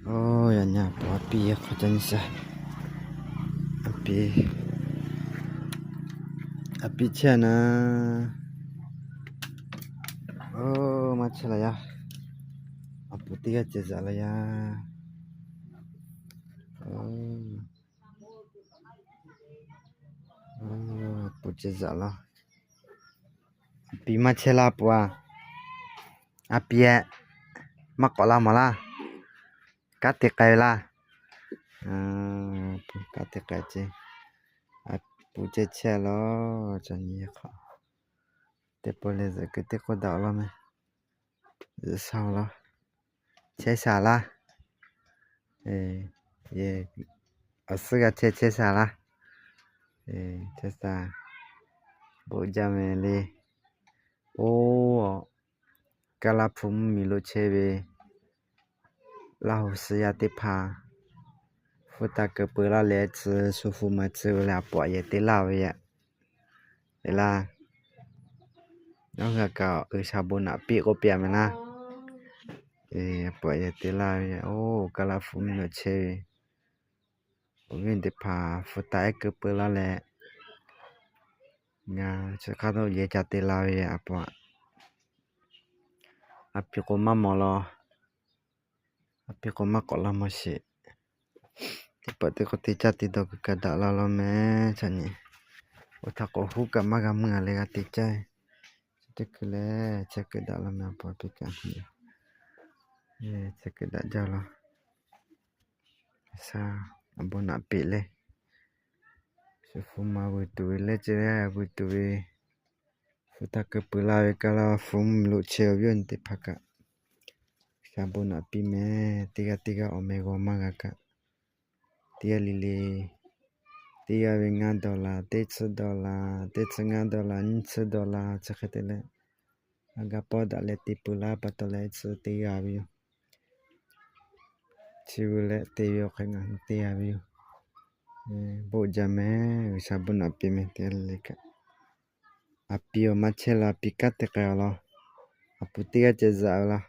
Oˇ, yaꞈ nyi a poˍ a piˇ hk'aw ca nyi sha. A piˇ, a piˇ chehˇ na. Oˇ, maˇ chehˇ la yaˇ. A poˍ teˇ g'aˇ ceh zaꞈ la yaˇ. Oˇ, a poˍ ceh zaꞈ la. A piˇ maˇ chehˇ la poˍ a. A piˇ-eh, maˇ k'awꞈ la mawˬ laˇ. Kanˉ te k'ai ve laˇ. Kanˉ te k'ai ce. A poˍ ceh chehˇ la. Ca nyi hk'aw, teˇ pawˆ leh zuhꞈ kuiˬ teˇ k'oˆ daꞈ laˇ meh. Zuhꞈ sha laˇ. Chehˇ sha laˇ. Awˬ suhˉ g'a chehˇ chehˇ sha laˇ. Chehˇ sha. Bon jaˇ meh le. Oˇ, Kaˇ laˇ hpu mvuhˇ miˬ lo chehˇ ve Laˇ huˍ suh yaˇ teˇ hpaˍ, hpu taˇ keu peu laˇ leh tcuh shu hpu ma tcuh ve leh a poˍ yehˬ te laˇ ve yaꞈ. Eˬ laˇ, nawˬ hui a kaꞈ G'uiˬsha bon naꞈ piˇ k'oˆ piˇ a meh laˇ. A poˍ yehˬ te laˇ ve yaꞈ. Oˇ, Kaˇ laˇ hpu mvuhˇ miˬ lo chehˇ ve awˬ viˉ teˇ hpaˍ hpu taˇ ehˉ keu peu laˇ leh, ngaˬ chi hk'aˇ taw yehˬ ca te la ve a poˍ. A piˇ k'o maˇ mawˬ law. A piˇ k'o maˇ k'awꞈ laˇ mawˬ sheˍ. Teˇ pawˆ teˇ k'o te caˇ te dawˬ kuiˬ kaꞈ daꞈ la law meh. Ca nyi, oˇ htaˇ k'o huˉ kaꞈ maˇ g'a meuˇ a leh g'a te caˇ. Chi teˇ hkui leh chehˇ kuiˬ daꞈ law meh a poˍ a piˇ kaꞈ. Chehˇ kuiˬ daꞈ jaˇ law. Sha, a bon naꞈ piˇ le. Shu hpu ma vuiˬ tuˬ ve leh ce le vuiˬ tuˬ ve, hpu taˇ keu peu laˇ ve Kaˇ laˇ hpu mvuhˇ miˬ lo chehˇ awˬ viˉ awˬ nyi teˇ hpaˍ kaꞈ, G'uiˬsha bon naꞈ piˇ meh. Teˇ g'aˇ teˇ g'aˇ awˬ meh g'aw maˇ g'a kaꞈ, teˇ g'aˇ le le, teˇ g'aˇ ve ngaˇ dawˬ laˬ, teˇ tsuhˇ dawˬ laˬ, teˇ tsuhˇ ngaˇ dawˬ laˬ, nyiˇ tsuhˇ dawˬ laˬ, chi hk'e te leh, a ga pawˇ daꞈ leh te peu laˇ pa taw leh tsuhˇ te g'a ve yoˬ. Chi ve leh te ve awˬ hk'e ngaˬ hui te g'a ve yoˬ. Bon jaˇ meh, G'uiˬsha bon naꞈ piˇ meh teˇ g'aˇ le le kaꞈ. A piˇ awˬ maˇ chehˇ la, a piˇ kanˉ te k'ai a law. A poˍ teˇ g'aˇ ceh zaꞈ ve laˇ.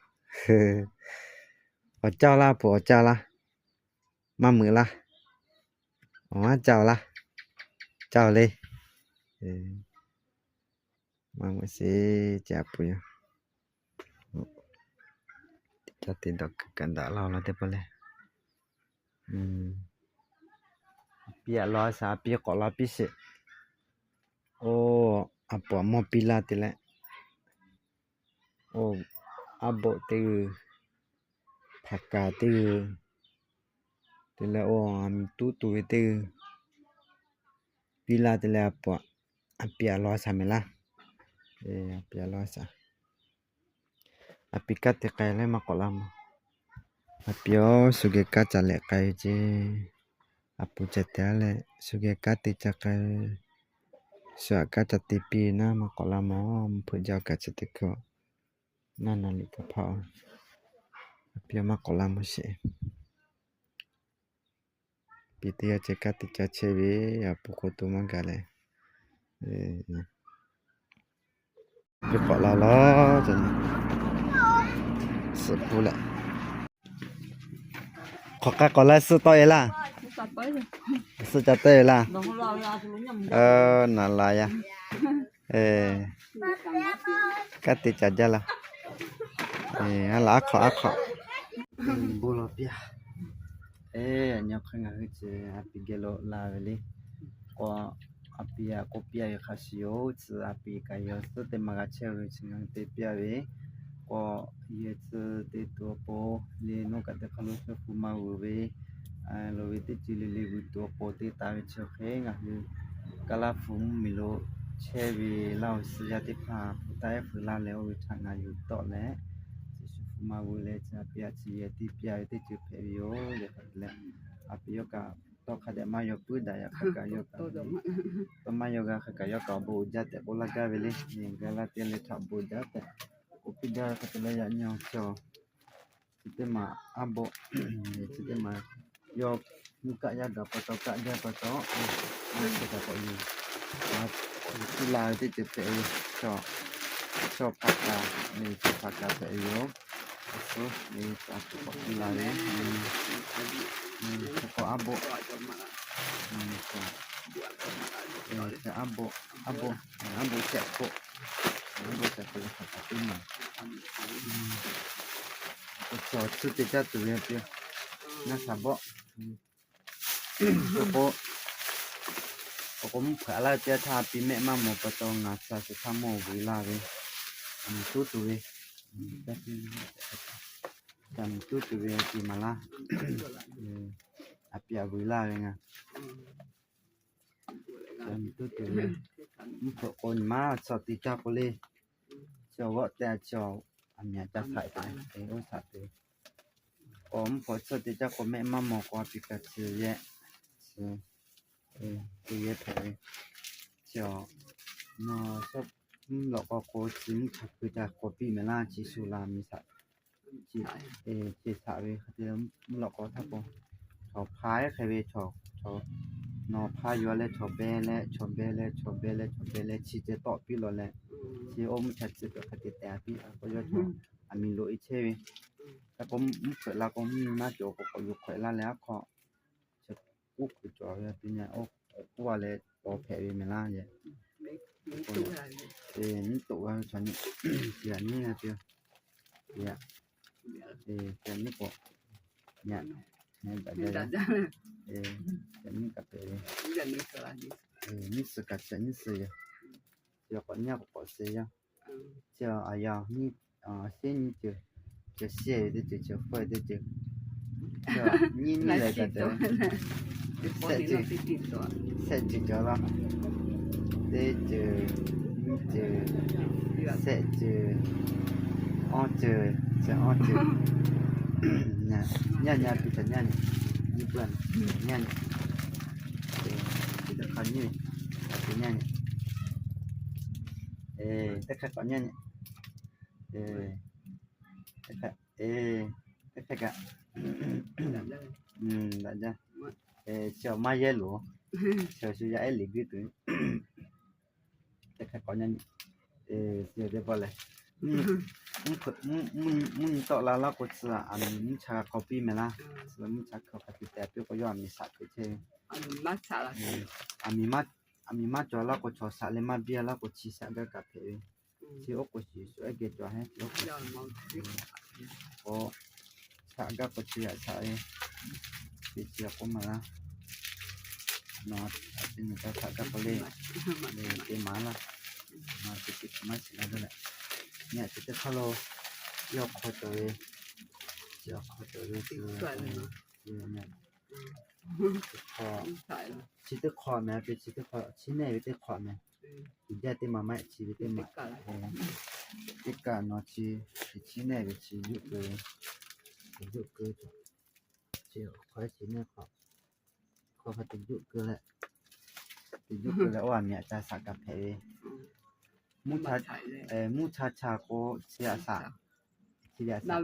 Awˬ caˇ laˇ, a poˍ awˬ caˇ laˇ. Maˇ meuꞈ laˇ. Awˬ maˇ caˇ laˇ. Caˇ le. Maˇ meuꞈ sheˍ, ca a poˍ yoˬ. Teˇ caˇ te dawˬ kuiˬ kaꞈ daꞈ laˇ law teˇ pawˆ leh. A piˇ a law shaˍ, a piˇ k'awꞈ laˇ piˇ sheˍ. Oˇ, a poˍ a mawˇ piˇ laˇ te leh, oˇ, aˉ bawꞈ teˇ g'uiˬ, hpaˍ kaˍ teˇ g'uiˬ, te leh oˇ, a miˬ tuˉ tuˬ ve teˇ g'uiˬ piˇ laˇ te leh a poˍ, a piˇ a law shaˍ meh laˇ. A piˇ a law shaˍ. A piˇ kanˉ te k'ai leh maˇ k'awꞈ laˇ mawˬ. A piˇ-oˬ, shu geh kanˉ ca leh k'ai ve ce. A poˍ ceh te a leh shu geh kanˉ te ca k'ai. Shu aꞈ kanˉ ca te piˇ naˉ maˇ k'awꞈ laˇ mawˬ. Mvuhˇ hpeuꞈ jaˇ kaꞈ chi teˇ hkui naˇ naˍ liꞈ hk'aw hpaˇ-oˬ. A piˇ-oˬ, maˇ k'awꞈ laˇ mawˬ sheˍ. Piˇ teˇ g'aˇ ceh kanˉ te ca chehˇ ve, a poˍ k'o to maˇ gaˬ leh, piˇ k'awꞈ la laˇ. Suhˍ pun leh, hk'aˬ k'ai k'awꞈ la suhˆ tawˆ e laˇ. Suhˆ ca tawˆ e laˇ. Naˍ la yaˇ. Kanˉ te ca jaˇ laˇ. A laˬ aˉ hk'awꞈ aˉ hk'awꞈ. Bon lawˬ piˇ-a. Eˬ, a nyi hk'e ngaˬ hui ce a piˇ geh lo la ve le. K'o, a piˇ-a k'oˆ piˇ-a ve hk'a shuˍ yoˬ. Tcuh a piˇ kaꞈ yawˇ suhˉ teˇ ma g'a chehˇ ve chi ngaˬ hui te piˇ-a ve. K'o, yehˬ tcuh te tuˬ awˬ pon le, nawˬ kaꞈ teˇ hk'a lo suhˉ hpu ma vuiˬ ve, loˍ ve teˇ ceuˬ le le vuiˬ tuˬ awˬ pon te taˍ ve chi hk'e ngaˬ hui Kaˇ laˇ hpu mvuhˇ miˬ lo chehˇ ve Laˇ huˍ suh yaˇ teˇ hpaˍ hpu taˇ ehˉ hpu laˇ leh oˇ ve htaꞈ ngaˬ yuˬ tawˆ leh, suhˉ hpu ma vuiˬ leh chi a piˇ-a chi yehˬ te piˇ-a ve teˇ ceuˬ hpehꞈ ve yoˬ. Leh a piˇ yawˇ kaꞈ tawˇ hk'a dehꞈ maˇ yaw puiˉ daꞈ yaꞈ hk'a kaꞈ yawˇ kaꞈ, tawˇ maˇ yaw g'a hk'a kaꞈ yawˇ kaꞈ awˬ bon uiˍ jaˇ tehꞈ k'oˆ laˇ gaˇ ve le. Galatia leh htaꞈ bon jaˇ tehꞈ k'oˆ piˇ gaˇ ve hk'a te leh yaꞈ nyi awˬ cawˬ chi teˇ maˬ aˉ bawꞈ, chi teˇ maˬ yawˇ mvuhˇ kaˆ yaˇ gaˬ pa taw, kaˆ jaˇ pa taw, chi kaꞈ k'awꞈ yuˬ, k'awꞈ yuˬ piˇ la ve teˇ ceuˬ hpehꞈ ve yoˬ. Chaw, chaw hpaˍ kaˍ, chaw hpaˍ kaˍ hpehꞈ ve yoˬ. Awˬ suhˉ, a htoꞈ k'awꞈ piˇ la ve, Hk'e k'o aˉ boˆ, aˉ boˆ, aˉ boˆ, aˉ boˆ shehˆ k'o, aˉ boˆ shehˆ k'o ve hk'aˬ kaꞈ teˇ maˬ. K'o chi awˬ tcuhˇ te caˇ tuˬ ve yoˬ. Ngaˇ shaˍ bawˆ. K'o k'o, k'o k'o mvuhˇ hpeuꞈ laˇ ve teˇ htaˇ, a pi mehˆ maˇ mawˬ pa taw ngaˬ tcuh a shu htaˇ mawˇ vuiˬ laˇ ve, a miˍ tuˉ tuˬ ve, a miˍ tuˉ tuˬ ve a pi maˍ laˇ. A pi aꞈ vuiˬ laˇ ve ngaˬ. A miˍ tuˉ tuˬ ve, mvuhˇ hpeuꞈ k'o nyi ma tcuh te caˇ k'o le, chi awˬ g'awˆ te a chi awˬ, a miˍ aꞈ ca shaꞈ te, oˇ shaꞈ te. K'o mvuhˇ hpeuꞈ tcuhˇ te caˇ k'o mehˆ maˇ mawˬ k'o a pi kaꞈ tcuh yehˆ, tcuh yehˆ hpehꞈ ve. Chi awˬ, mvuhˇ lawꞈ k'aw k'o chi mvuhˇ cha hkui ca k'awꞈ piˇ mehˍ laˇ, chi shu la miˬ shaꞈ. Chi, chi shaꞈ ve hk'e te mvuhˇ lawꞈ k'aw htaˇ k'o, chaw hpa ehˉ hk'e ve chaw, chaw, nawˬ hpa yuˬ leh chaw beh leh chaw beh leh chaw beh leh chaw beh leh chi ceh tawˆ piˇ lawˬ leh, chi oˇ mvuhˇ cha tcuh kaꞈ hk'e te tehꞈ piˇ k'o yaˇ chaw, a miˍ loꞈ e chehˇ ve. Hk'e k'o mvuhˇ hpeuꞈ la k'o mvuhˇ nyi maˇ cawˬ k'o k'awꞈ yuˬ hkawehꞈ laˇ leh aˉ hk'aw, chi k'oˆ kuiˬ cawˬ ve a pi nyi oˇ, k'oˆ a leh paw hpehꞈ ve mehˍ laˇ yehˬ. Nyiˇ toꞈ g'a ve chaw nyi, chi aꞈ nyiˇ g'a te, chi aꞈ, chi aꞈ nyiˇ k'awꞈ, nyi, nyi daꞈ jaˇ, chi aꞈ nyiˇ kaꞈ hpehꞈ ve, nyiˇ suhˍ kaꞈ chi aꞈ nyiˇ suhˍ yoˬ. Chi k'awꞈ nyiˇ k'awꞈ k'awꞈ suhˍ yoˬ. Chi aꞈ yaˇ nyiˇ, shehˆ nyiˇ ceuˬ, ceuˬ shehˆ ve teˇ ceuˬ, ceuˬ hpawehˇ ve teˇ ceuˬ, nyiˇ nyiˇ leh kaꞈ te, shehˆ ceuˬ, shehˆ ceuˬ cawˬ laˇ, teˇ ceuˬ, nyiˇ ceuˬ, shehˆ ceuˬ, awˇ ceuˬ, chi awˇ ceuˬ, nyaˇ nyaˇ pi htaꞈ nyaˇ nyi, nyiˇ peuˇ nyaˇ nyi, teˇ hk'a nyi, nyaˇ nyi, teˇ hk'e k'awꞈ nyaˇ nyi, teˇ hk'e, teˇ hk'e kaꞈ, daꞈ jaˇ, chi awˬ maˇ yehˇ loˬ, chi awˬ shu yaˇ ehˉ liꞈ guiˇ tuˬ, teˇ hk'e k'awꞈ nyaˇ nyi, chi teˇ pawˆ lehˬ, mvuhˇ nyi tawˆ la laˇ k'o tcuh aꞈ, a miˍ mvuhˇ cha g'a k'aw piˇ mehˍ laˇ, tcuh mvuhˇ cha hkui hk'a te tehꞈ piˇ k'o yawˇ a miˍ shaꞈ hpehꞈ chehˇ ve, a miˍ maˇ cawˬ laˇ k'o chaw shaꞈ leh maˇ biˇ laˇ k'o chi shaꞈ gaˇ kaꞈ hpehꞈ ve, chi oˉ k'o shiˍ shu ehˉ geh cawˬ heˉ, k'o shaꞈ gaˇ k'o chi yaꞈ shaꞈ ve, chi chi k'oˆ maˍ laˇ, nawˬ a te nyi ca shaꞈ gaˇ k'o le, te maˍ laˇ, nawˬ a te te maˇ shiˍ la dawˇ leh, nyi a chi teˇ hk'aˇ lo, yawˇ hk'aw cawˬ ve, chi awˬ hk'aw cawˬ ve, chi teˇ hk'aw, chi teˇ hk'aw mehˍ, chi teˇ hk'aw chi nehˇ ve teˇ hk'aw mehˍ, uiˍ jaˇ teˇ maˬ maˇ heˆ, chi ve teˇ maˬ, teˇ kaꞈ nawˬ chi, chi nehˇ ve chi yuˆ keu, yuˆ keu, chi hk'aw chi nehˇ hk'aw, hk'aw hk'a te yuˆ keu leh, te yuˆ keu leh oˇ a miˍ aꞈ ca shaꞈ kaꞈ hpehꞈ ve, mvuhˇ cha, mvuhˇ cha cha k'o chi aꞈ shaꞈ, chi ve aꞈ shaꞈ,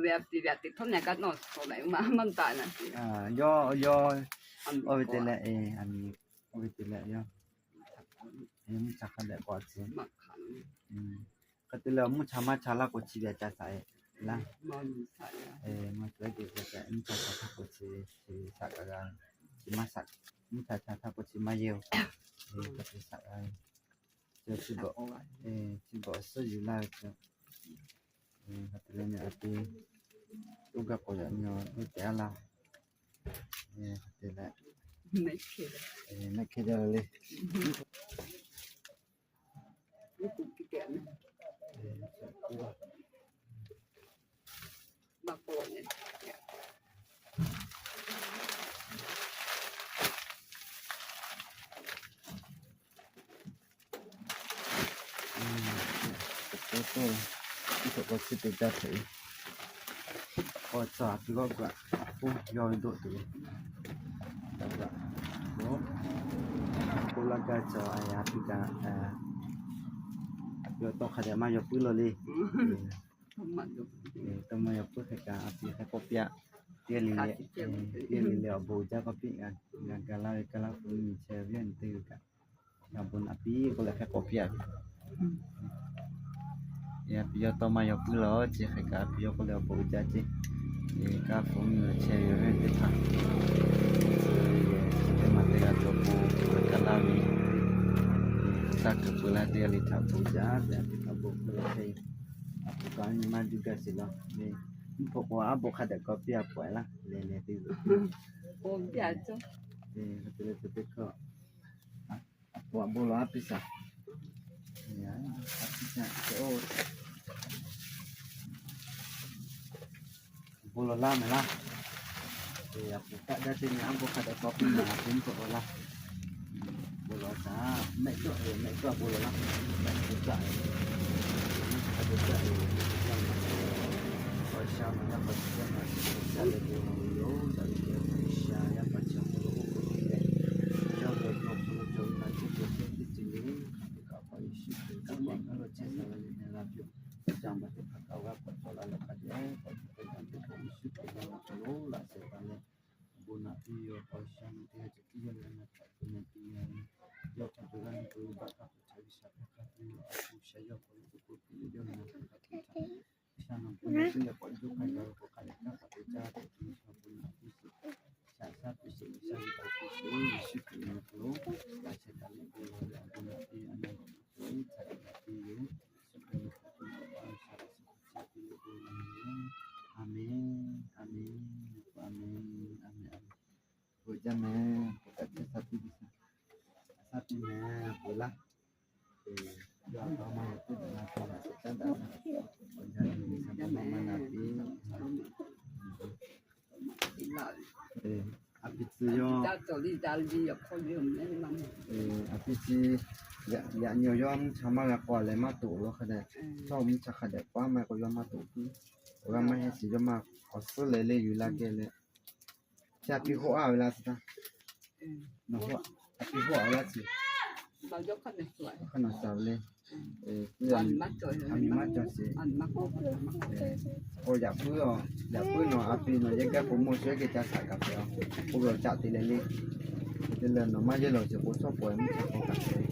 yawˇ yawˇ, oˇ ve te leh, a miˍ, oˇ ve te leh yawˇ, mvuhˇ cha hk'a dehꞈ k'awꞈ tcuh, hk'e te leh mvuhˇ cha maˇ cha laˇ k'o chi ve aꞈ ca shaꞈ e laˇ, mvuhˇ cha ca mvuhˇ cha cha htaˇ k'o chi, chi shaꞈ kaꞈ g'a, chi maˇ shaꞈ, mvuhˇ cha cha htaˇ k'o chi maˇ yehˇ oˬ, hk'e te shaꞈ g'a ve, chi bawꞈ, chi bawꞈ suhˉ yuˬ laˇ ve chi, hk'e te leh nyi a te, oˇ gaˇ k'awꞈ yaꞈ nyi oˇ tehꞈ a laˇ, hk'e te leh, mehˆ hk'e jaˇ le. K'o chi te jaˇ hpehꞈ ve, k'o tcuh a pi g'awˇ kaꞈ k'oˆ yawˇ ve doˆ tuˬ ve, k'oˆ laˇ gaˇ cawˬ a yaꞈ pi kaꞈ, a pi awˬ tawˇ hk'a dehꞈ maˇ yaw puiˉ law le. Tawˇ maˇ yaw puiˉ hk'e kaꞈ a pi hk'e k'oˆ piˇ-a, teˇ g'aˇ le le, teˇ g'aˇ le le awˬ bon uiˍ jaˇ k'awꞈ piˇ, g'a ga laˇ ve kaˇ laˇ k'o nyi chehˇ ve nyi teˇ g'aˇ kaꞈ, a bon a pi k'oˆ leh hk'e k'awꞈ piˇ-a ve, a pi yawˇ tawˇ maˇ yaw puiˉ law ce hk'e kaꞈ a pi yawˇ k'oˆ leh awˬ bon uiˍ jaˇ ce, kaˇ hpu nyi chehˇ ve teˇ hpaˍ la teˇ g'aˇ le htaꞈ bon jaˇ tehꞈ a htoꞈ hk'a bon hk'e le hk'e, a htoꞈ kaꞈ nyi ma juˇ gaˇ sheˍ laˇ le. Mvuhˇ hpawˇ k'o, aˉ bon hk'a dehꞈ k'awꞈ piˇ a pawehꞈ laˇ le le teˇ g'aˇ. Te hk'e te le te teˇ hkawˇ, a pawehꞈ bon lawˬ a piˇ shaˍ. A piˇ shaˍ te oˇ, bon lawˬ laˇ mehˍ laˇ. A pawehꞈ kaꞈ jaˇ teˇ nyi aˉ bon hk'a dehꞈ k'awꞈ piˇ ma a piˇ mvuhˇ hpawˇ k'o laˇ. Bon lawˬ shaˍ, mehˆ cawˇ e mehˆ cawˇ bon lawˬ laˇ. Mehˆ cawˇ e, mehˆ cawˇ e, G'uiˬsha ma yaˇ paˍ chi yaˇ ma chi yaˇ leh bon lawˬ ve yoˬ. Daꞈ ve kehˬ ve G'uiˬsha yaˇ paˍ chi awˬ hk'aw lo oˇ hk'aw lo leh, yawˇ ve awˬ hk'aw lo cawˬ ve ma chi cawˬ teˇ ceuˬ le. Hk'aˬ hk'e kaꞈ Awˬ pa Yeˍsuˆ Hkriꞈ kaꞈ ngaˬ hui lo chehˇ sha ve le na la piˇ-oˬ. Ca ma teˇ hpaˍ kaꞈ g'a k'awꞈ cawˬ la leh hk'a dehꞈ k'awꞈ cawˬ teˇ g'aˇ teˇ hpaˍ Yeˍsuˆ Hkriꞈ ve awˬ hk'aw lo laꞈ shehˍ hpaˍ leh bon naꞈ piˇ yoˬ. Awˬ pa Yeˍsuˆ ma teˇ g'aˇ cawˬ piˇ yawˇ leh na htaꞈ te na piˇ yoˬ. Yawˇ hk'a cawˬ g'a na k'o, baˆ hk'a hk'o ca ve shaˍ hpaˇ hk'a piˇ yoˬ. A shu sha yawˇ hk'aw lo k'oˆ k'oˆ piˇ yoˬ. Yawˇ na htaꞈ hk'a te htaꞈ G'uiˬsha na bon lawˬ piˇ leh k'awꞈ juˇ k'ai g'a ve k'o, hk'a dehꞈ kaꞈ hk'a te caˇ htaꞈ G'uiˬsha bon naꞈ piˇ sheˍ. Shaˍ shaˉ piˇ sheˍ, G'uiˬsha ve htaꞈ piˇ sheˍ. Yeˍsuˆ Hkriꞈ ve awˬ hk'aw lo laꞈ shehˍ hpaˍ leh bon lawˬ ve awˬ bon naꞈ piˇ a na g'awˬ ma hk'aw lo htaꞈ te naꞈ piˇ yoˬ. Yeˍsuˆ Hkriꞈ ve awˬ hk'aw lo a shaˍ shaˉ piˇ leh bon lawˬ ve yoˬ. A menˬ, a menˬ, a menˬ, a menˬ, a menˬ. Bon jaˇ mehˍ, bon kaꞈ chehˇ shaˍ piˇ ve shaˍ, shaˍ piˇ mehˍ, bon laˇ. Yawˇ a pa ma yaꞈ teˇ daꞈ na pa laꞈ shehˍ caˉ daꞈ na, awˬ jaˇ ve shaˍ pa ma maˇ na piˇ. A pi tcuh yawˇ, a pi tcuh, yaꞈ nyi awˬ yawˇ mvuhˇ cha maˇ g'a k'aw leh maˇ toꞈ law hk'a dehꞈ, chaw mvuhˇ cha hk'a dehꞈ k'aw maˇ k'o yawˇ maˇ toꞈ piˇ. Awˬ g'aˇ maˇ heˆ shiˍ yawˇ maˇ k'awꞈ suhˉ leh le yuˬ la geh leh, chi a pi hoˆ a ve laˇ chi taˇ, a pi hoˆ a ve laˇ chi, hk'aˇ na shaˍ ve le. Aˬ miˍ maˇ cawˬ sheˍ. K'o yaꞈ puiˉ, yaꞈ puiˉ nawˬ a pi nawˬ yehˇ gaˇ k'o mawˇ shehˉ geh ca shaꞈ kaꞈ pehꞈ-oˬ. K'o ve awˬ caꞈ te leh le, te leh nawˬ maˇ yehˇ lawˬ sheˍ k'o, shawˉ pawˍ mvuhˇ cha k'aw kaꞈ pehꞈ.